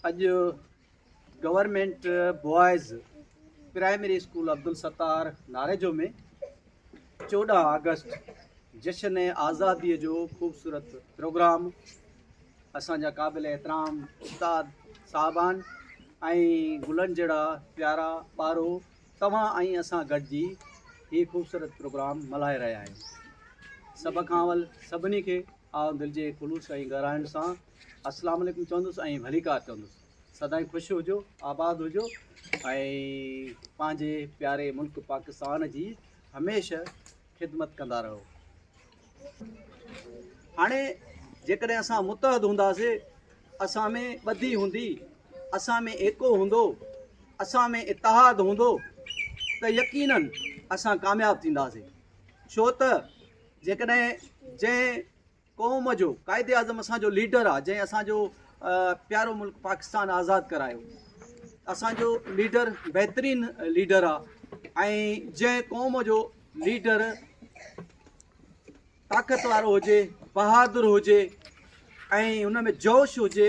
اڄ government boys primary school Abdul Sattar Narejo ۾ 14 August جشن آزادي جو خوبصورت پروگرام اسان جا قابل احترام استاد صاحبان ۽ گلن جهڙا پيارا ٻارو توهان ۽ اسان گڏجي هي خوبصورت پروگرام ملهائي رهيا آهيون. سڀ کان اول سڀني کي آئون دل جي خلوص ۽ گهراين سان السلام عليڪم چوندس ۽ ڀليڪار چوندس. سدائين خوش هجو، آباد هجو ۽ پنهنجي پياري ملڪ پاڪستان جي هميشه خدمت ڪندا رهو. هاڻي جيڪڏهن اسان متحد هونداسي، اسان ۾ ٻڌي هوندي، اسان ۾ ايڪو هوندو، اسان ۾ اتحاد هوندو ته يقينن اسان ڪامياب ٿينداسي. ڇو ته جيڪڏهن جنهن قوم جو قائد اعظم اسان جو ليڊر آ جنهن اسان جو پيارو ملڪ پاڪستان آزاد ڪرايو اسان جو ليڊر بهترين ليڊر آ ۽ جنهن قوم جو ليڊر طاقت وارو هجي بهادر هجي ۽ ان ۾ جوش هجي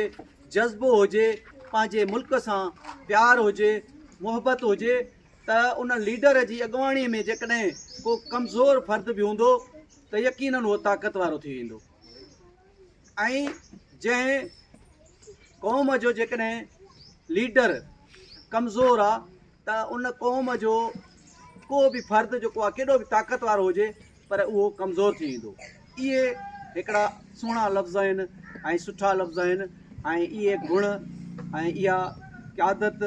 جذبو هجي پنهنجي ملڪ سان پيار هجي محبت هجي ته ان ليڊر جي اڳواڻي ۾ جيڪڏهن ڪو ڪمزور فرد به هوندو ته يقينن اهو طاقت وارو ٿي ويندو ۽ جنهن قوم جو جيڪڏهن ليڊر ڪمزور آ ته ان قوم جو ڪو به فرد جيڪو آ ڪيڏو به طاقت وارو هجي پر اهو ڪمزور ٿي ويندو. اهي هڪڙا سهڻا لفظ آهن ۽ سٺا لفظ آهن ۽ اهي گڻ ۽ اها قيادت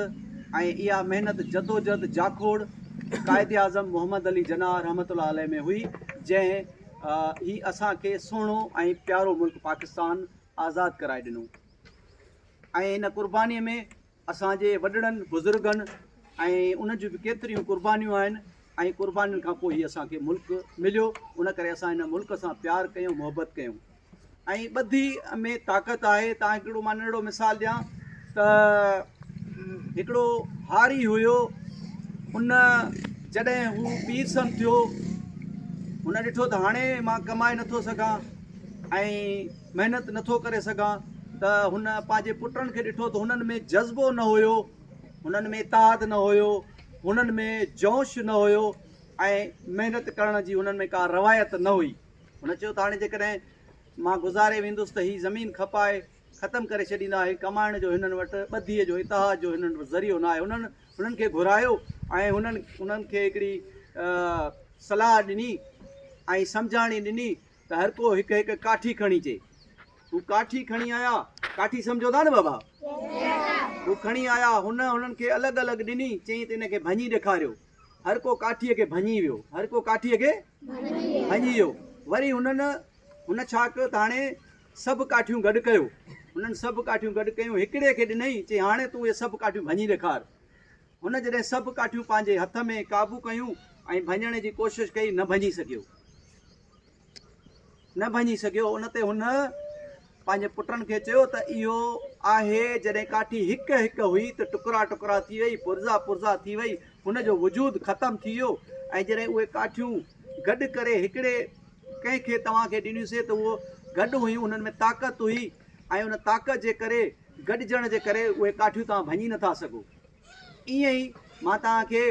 ۽ اها محنت جدوجھد جاکوڙ قائد اعظم محمد علي جناح رحمة الله عليه ۾ هئي جنهن هي اسان کي سهڻو ۽ پيارو ملڪ پاڪستان آزاد ڪرائي ڏنو ۽ ان قرباني ۾ اسان جي وڏڙن بزرگن ۽ انهن جون به ڪيتريون قربانيون آهن ۽ قربانين کان پوء هي اسان کي ملڪ مليو ان ڪري اسان هن ملڪ سان پيار ڪيون محبت ڪيون ۽ ٻڌي ۾ طاقت آهي تان هڪڙو مان ننڍڙو مثال ڏيان ته هڪڙو هاري هيو ان جڏهن هو پيرسن ٿيو هن ڏٺو ته هاڻي مان ڪمائي نٿو سگهان ۽ محنت نٿو ڪري سگهان ته هن پنهنجي پٽن کي ڏٺو ته هنن ۾ جذبو نه هيو، هنن ۾ اتحاد نه هيو، هنن ۾ جوش نه هيو ۽ محنت ڪرڻ جي هنن ۾ ڪا روايت نه هئي. هن چيو ته هاڻي جيڪڏهن مان گذاري ويندس ته هي زمين کپائي ختم ڪري ڇڏيندا، هي ڪمائڻ جو هنن وٽ ٻڌيء جو اتحاد جو هنن وٽ ذريعو نه آهي. هنن هنن کي گهرايو ۽ هنن انهن کي هڪڙي صلاح ڏني ۽ سمجهاڻي ڏني ته هر ڪو هڪ هڪ ڪاٺي کڻي اچي. هو ڪاٺي کڻي آيا. ڪاٺي سمجهو ٿا نه بابا؟ هو کڻي آيا. هن هنن کي الڳ الڳ ڏني. چيائين ته ان کي ڀڃي ڏيکاريو. هر ڪو ڪاٺيء کي ڀڃي ويو. هر ڪو ڪاٺيء کي ڀڃي ويو. وري هنن هن ڇا ڪيو ته هاڻي سڀ ڪاٺيون گڏ ڪيو. هنن سڀ ڪاٺيون گڏ ڪيون. هڪڙي کي ڏنائين. چيائين هاڻي تون اهي سڀ ڪاٺيون ڀڃي ڏيکار. هن جڏهن سڀ ڪاٺيون پنهنجي هٿ ۾ قابو ڪيون ۽ ڀڃڻ جي ڪوشش ڪئي، نه ڀڃي سگهيو. نه ڀڃي سگهيو. ان تي هن پنهنجي پٽن کي چيو ته اهو آهي جڏهن ڪاٺي هڪ هڪ هئي ته ٽڪرا ٽڪرا ٿي وئي، پرزا پرزا ٿي وئي، هن جو وجود ختم ٿي ويو ۽ جڏهن اهي ڪاٺيون گڏ ڪري هڪڙي ڪنهن کي توهان کي ڏنيون سي ته اهو گڏ هيون، انهن ۾ طاقت هئي ۽ ان طاقت جي ڪري گڏجڻ جي ڪري اهي ڪاٺيون توهان ڀڃي نٿا سگهو. ائين ئي مان توهان کي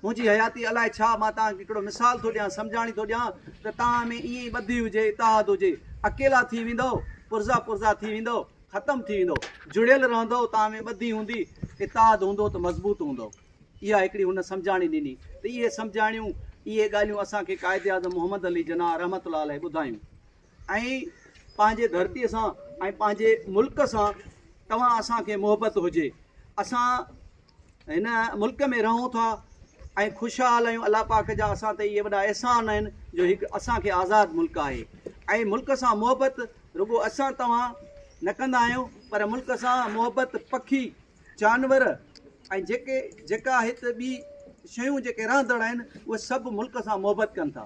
منهنجي حياتي الائي ڇا مان توهان کي هڪڙو مثال ٿو ڏيان، سمجهاڻي ٿو ڏيان ته توهان ۾ ائين ئي ٻڌي هجي، اتحاد هجي، اڪيلا ٿي ويندؤ، پرزا پرزا ٿي ويندؤ، ختم ٿي ويندؤ، جڙيل رهندؤ، توهان ۾ ٻڌي هوندي، اتحاد هوندو ته مضبوط هوندؤ. اها هڪڙي هن سمجهاڻي ڏني ته اهي سمجهاڻيون، اهي ڳالهيون اسان کي قائداعظم محمد علي جناح رحمة الله عليه ٻڌايون. ۽ پنهنجي ڌرتي سان ۽ پنهنجي ملڪ سان توهان اسان کي محبت هجي اسان هن ملڪ ۾ رهون ٿا ۽ خوشحال آهيون الله پاڪ جا اسان تي اهي وڏا احسان آهن جو هڪ اسان کي آزاد ملڪ آهي ۽ ملڪ سان محبت رڳو اسان توهان نه ڪندا آهيون پر ملڪ سان محبت پکي جانور ۽ جيڪي جيڪا هت ٻي شيون جيڪي رهندڙ آهن اهي سڀ ملڪ سان محبت ڪن ٿا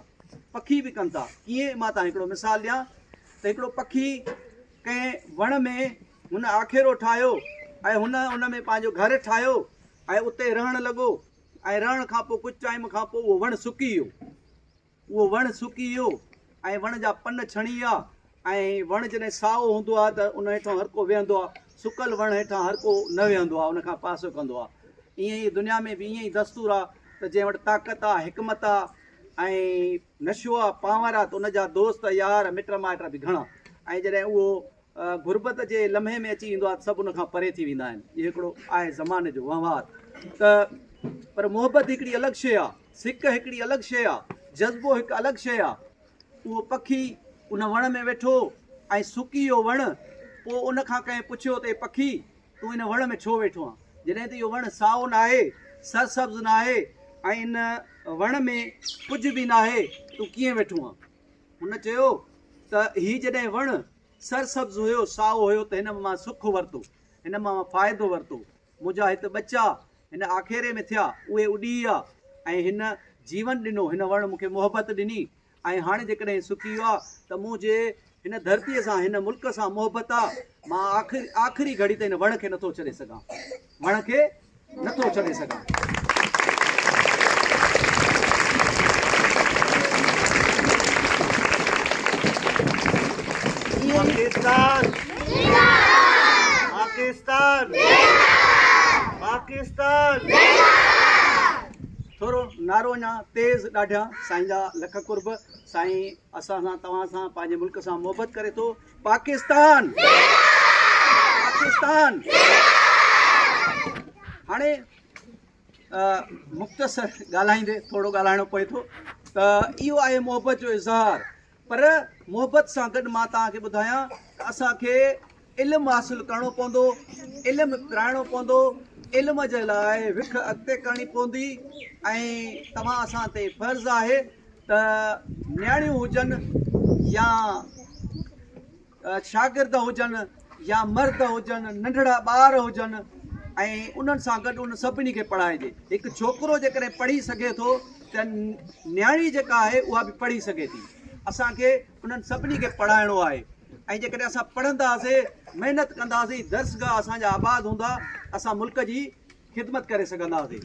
پکي به ڪن ٿا ڪيئن مان تان هڪڙو مثال ڏيان ته هڪڙو پکي ڪنهن وڻ ۾ هن آکيرو ٺاهيو ۽ هن ان ۾ پنهنجو گهر ٺاهيو ۽ اتي رهڻ لڳو ۽ رهڻ کان پوء ڪجهه ٽائيم کان پوء اهو وڻ سڪي ويو اهو وڻ سڪي ويو ۽ وڻ جا پن ڇڻي ويا ۽ وڻ جڏهن سائو هوندو آهي ته ان هيٺان هر ڪو ويهندو آهي. سڪل وڻ هيٺان هر ڪو نه ويهندو آهي، ان کان پاسو ڪندو آهي. ائين ئي دنيا ۾ به ائين ئي دستور آهي ته جنهن وٽ طاقت آهي، حڪمت آهي ۽ نشو آهي، پاور آهي ته ان جا دوست، يار، مٽ مائٽ به گهڻا ۽ جڏهن اهو غربت جي لمحي ۾ اچي ويندو آهي ته سڀ ان کان پري ٿي ويندا آهن. اهو هڪڙو آهي زماني جو وهنوار ته پر محبت هڪڙي الڳ شيء آهي، سڪ هڪڙي الڳ شيء آهي، جذبو هڪ الڳ شيء آهي. اهو پکي ان وڻ ۾ ويٺو ۽ سڪي ويو وڻ، پوء ان کان ڪنهن پڇيو ته اي پکي! تون ان وڻ ۾ ڇو ويٺو آن؟ جڏهن ته اهو وڻ سائو ناهي، سرسبز ناهي ۽ ان وڻ ۾ ڪجهه به ناهي، تون ڪيئن ويٺو آن؟ هن چيو ته هي جڏهن وڻ سرسبز هيو، سائو هيو ته هن مان سک ورتو، هن مان مان فائدو ورتو، منهنجا هت ٻچا هن آکيري ۾ ٿيا، اهي اڏي ويا ۽ هن جيون ڏنو، هن وڻ مون کي محبت ڏني ۽ هاڻي جيڪڏهن سڪي ويو آ ته منهنجي هن ڌرتيء سان، هن ملڪ سان محبت آ، مان آخر آخري گهڙي تائين هن وڻ کي نٿو ڇڏي سگهان، وڻ کي نٿو ڇڏي سگهان. پاڪستان پاڪستان پاڪستان ٿورو نعرو اڃا تيز ڏاڍيان سائين جا لک قرب سائين اسان سان توهان سان پنهنجي ملڪ سان محبت ڪري ٿو پاڪستان پاڪستان هاڻي مختصر ڳالهائيندي ٿورو ڳالهائڻو پوي ٿو ته اهو آهي محبت جو اظهار پر محبت سان گڏ مان توهان کي ٻڌايان ته اسان کي علم حاصل ڪرڻو پوندو، علم پرائڻو پوندو، علم جي لاء وک اڳتي ڪرڻي پوندي ۽ توهان اسان تي فرض آهي ته نياڻيون هجن يا شاگرد هجن يا مرد هجن، ننڍڙا ٻار هجن ۽ انهن سان گڏ ان سڀني کي پڙهائجي. هڪ ڇوڪرو جيڪڏهن پڙهي سگهي ٿو ته نياڻي جيڪا آهي اها به پڙهي سگهي ٿي. اسان کي انهن سڀني کي پڙهائڻو آهي ۽ جيڪڏهن اسان پڙهنداسين، محنت ڪنداسين، درسگاهه اسان جا آباد هوندا، اسان ملڪ جي خدمت ڪري سگهنداسين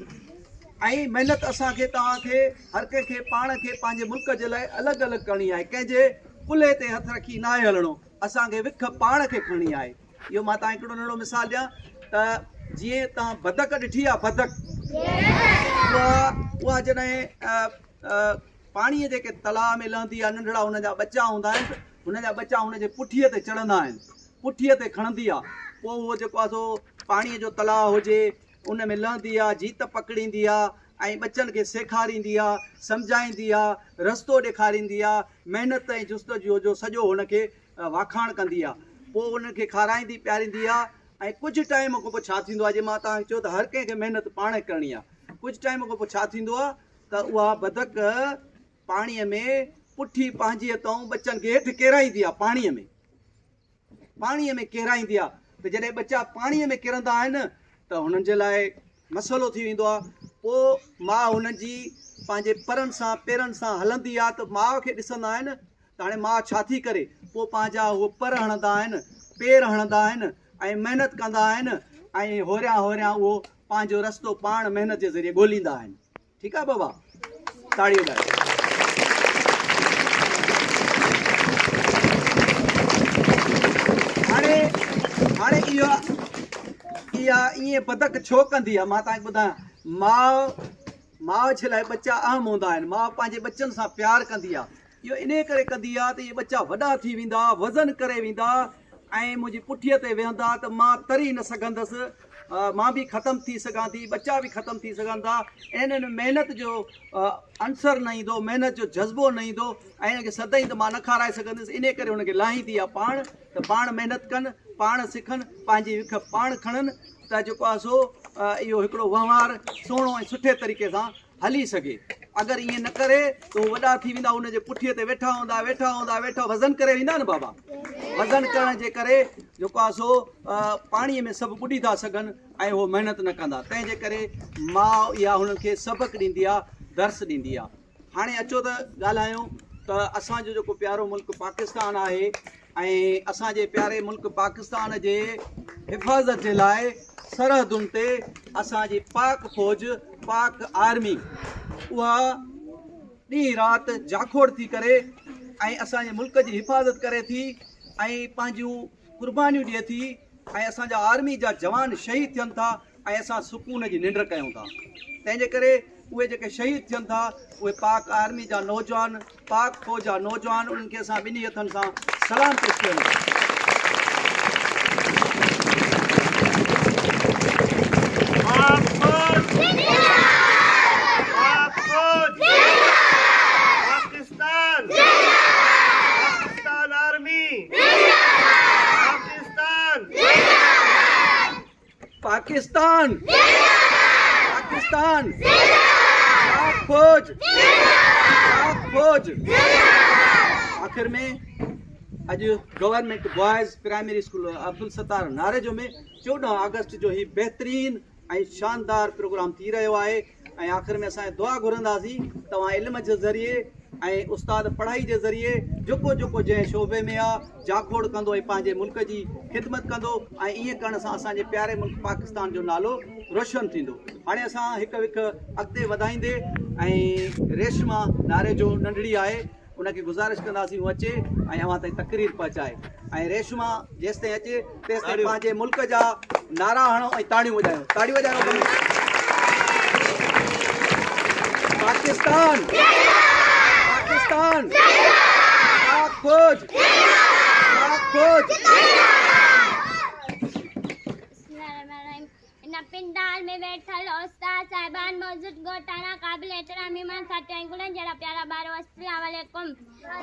۽ محنت اسان کي توهان کي هر ڪنهن کي پاڻ کي پنهنجي ملڪ جي لاء الڳ الڳ ڪرڻي آهي ڪنهن جي ڪلهي تي هٿ رکي ناهي هلڻو اسان کي وک پاڻ کي کڻڻي آهي اهو مان توهان هڪڙو ننڍڙو مثال ڏيان ته جيئن توهان بدڪ ڏٺي آهي بدڪ اها اها جڏهن پاڻيء جي ڪنهن تلاء ۾ لهندي آهي ننڍڙا هن جا ٻچا هوندا آهن ته هن جا ٻچا هن جي پٺيء تي چڙهندا آهن پٺيء تي کڻندي آهي پوء اهو جيڪو آهي سو پاڻيء جو تلاء هجي ان ۾ لهندي آهي جيت پڪڙيندي آهي ۽ ٻچن کي سيکاريندي آهي سمجهائيندي آهي رستو ڏيکاريندي آهي محنت ۽ جستجو جو سڄو هن کي واکاڻ ڪندي آهي پوء انهن کي کارائيندي پياريندي آهي ۽ ڪجهه ٽائيم کان پوء ڇا ٿيندو آهي جي مان توهان کي چيو ته هر ڪنهن کي محنت پاڻ ڪرڻي آهي ڪجهه ٽائيم کان پوء ڇا ٿيندو آهي ته اها بدڪ پاڻيء ۾ پٺي پنهنجيء تئون ٻچن کي هيٺ ڪيرائيندي آهي پاڻيء ۾ پاڻيء ۾ ڪيرائيندي آهي ته جڏهن ٻچا پاڻيء ۾ ڪرندا آهن ته هنن جي لاء مسئلو ٿي ويندو آهي پوء ماء هنن جي پنهنجي پرن سان پيرن سان هلندي آهي ته ماء کي ڏسندا آهن ته هاڻي ماء ڇا ٿي ڪري پوء پنهنجا هو پر هڻندا آهن پير هڻندا آهن ۽ محنت ڪندا آهن ۽ هوريان هوريان اهو پنهنجو رستو پاڻ محنت جي ذريعي ڳوليندا آهن ٺيڪ آ بابا تاڙي وڄايو. هاڻي هاڻي اها اها ائين بدڪ ڇو ڪندي آ مان توهان کي ٻڌايان ماء ماء جي لاء ٻچا اهم هوندا آهن ماء پنهنجي ٻچن سان پيار ڪندي آ اهو انهيء ڪري ڪندي آ ته اهي ٻچا وڏا ٿي ويندا، وزن ڪري ويندا ۽ منهنجي پٺيء تي ويهندا ته مان تري نه سگهندس، مان به ختم ٿي سگهان ٿي، ٻچا به ختم ٿي سگهن ٿا. انهن ۾ محنت جو عنصر نه ايندو، محنت جو جذبو نه ايندو ۽ انهن کي سدائين ته مان نه کارائي سگهندس، انهيء ڪري هن کي لاهيندي آ پاڻ ته پاڻ محنت ڪن، پاڻ سکن، پنهنجي وک پاڻ کڻن ته جيڪو آ سو اهو هڪڙو وهنوار سهڻو ۽ سٺي طريقي سان هلي سگهي. اگر ائين نه ڪري ته هو وڏا ٿي ويندا ان جي پٺيء تي ويٺا هوندا ويٺا هوندا ويٺا وزن ڪري ويندا نه بابا وزن ڪرڻ جي ڪري جيڪو آهي سو پاڻيء ۾ سڀ ٻڏي ٿا سگهن ۽ هو محنت نه ڪندا تنهن جي ڪري ماء اها هنن کي سبق ڏيندي آهي درس ڏيندي آهي هاڻي اچو ته ڳالهايون ته اسان جو جيڪو پيارو ملڪ پاڪستان آهي ۽ اسان جي پياري ملڪ پاڪستان جي حفاظت جي لاء سرحدن تي اسان جي پاڪ فوج پاڪ آرمي اها ڏينهن رات جاکوڙ ٿي ڪري ۽ اسان جي ملڪ جي حفاظت ڪري ٿي ۽ پنهنجون قربانيون ڏئي ٿي ۽ اسان جا آرمي جا جوان شهيد ٿين ٿا ۽ اسان سڪون جي ننڊ ڪيون ٿا. تنهن جي ڪري اهي جيڪي شهيد ٿين ٿا اهي پاڪ آرمي جا نوجوان، پاڪ فوج جا نوجوان انهن کي اسان ٻنهي هٿن سان سلام پيش ڪيون ٿا. پاڪ فوج پاڪ فوج پاڪستان پاڪستان آرمي پاڪستان پاڪستان پاڪستان پاڪ فوج پاڪ فوج. آخر ۾ اڄ government boys primary school Abdul Sattar Narejo ۾ 14 August جو هي بهترين ۽ شاندار پروگرام ٿي رهيو آهي ۽ آخر ۾ اسان دعا گهرنداسين توهان علم جي ذريعي ۽ استاد پڙهائي جي ذريعي جيڪو جيڪو جنهن شعبي ۾ آ جاکوڙ ڪندو ۽ پنهنجي ملڪ جي خدمت ڪندو ۽ ائين ڪرڻ سان اسان جي پياري ملڪ پاڪستان جو نالو روشن ٿيندو. هاڻي اسان هڪ وک اڳتي وڌائيندي ۽ ريشما ناريجو ننڍڙي آهي ان کي گذارش ڪنداسين هو اچي ۽ اوهان تائين تقرير پهچائي ۽ ريشما جيستائين اچي تيستائين پنهنجي ملڪ جا نعرا هڻو ۽ تاڙيون وڄايو تاڙيون وڄايو پاڪستان پاڪستان پاڪ فوج پاڪ فوج. هن پنڊال ۾ ويٺل استاد صاحبان، موجود ڳوٺاڻا، قابل احترام مهمان ساٿيو ۽ گلن جهڙا پيارا ٻارو السلام عليڪم.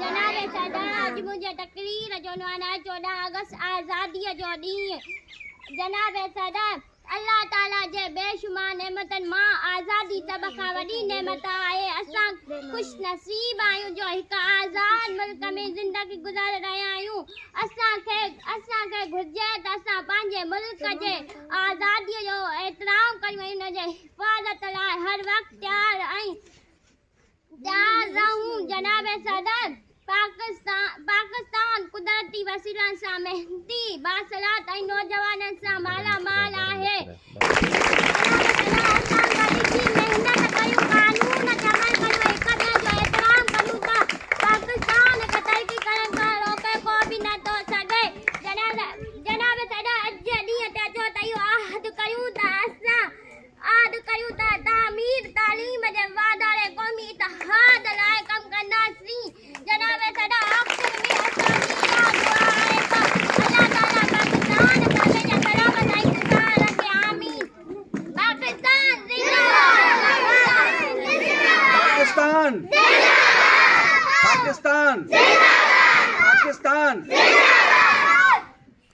جناب صدر اڄ منهنجي تقرير جو عنوان آهي 14 آگسٽ آزاديء جو ڏينهن. جناب صدر الله تعالي جي بيشمار نعمتن مان آزادي سڀ کان وڏي نعمت آهي. اسان خوش نصيب آهيون جو هڪ آزاد ملڪ ۾ زندگي گذاري رهيا آهيون. اسان کي اسان کي گهرجي ته اسان پنهنجي ملڪ جي آزاديء جو احترام ڪريون ۽ ان جي حفاظت لاء هر وقت تيار ۽ تيار رهون. جناب صدر پاڪستان قدرتي وسيلن سان محنتي، باصلاحيت ۽ نوجوانن سان مالا مال آهي.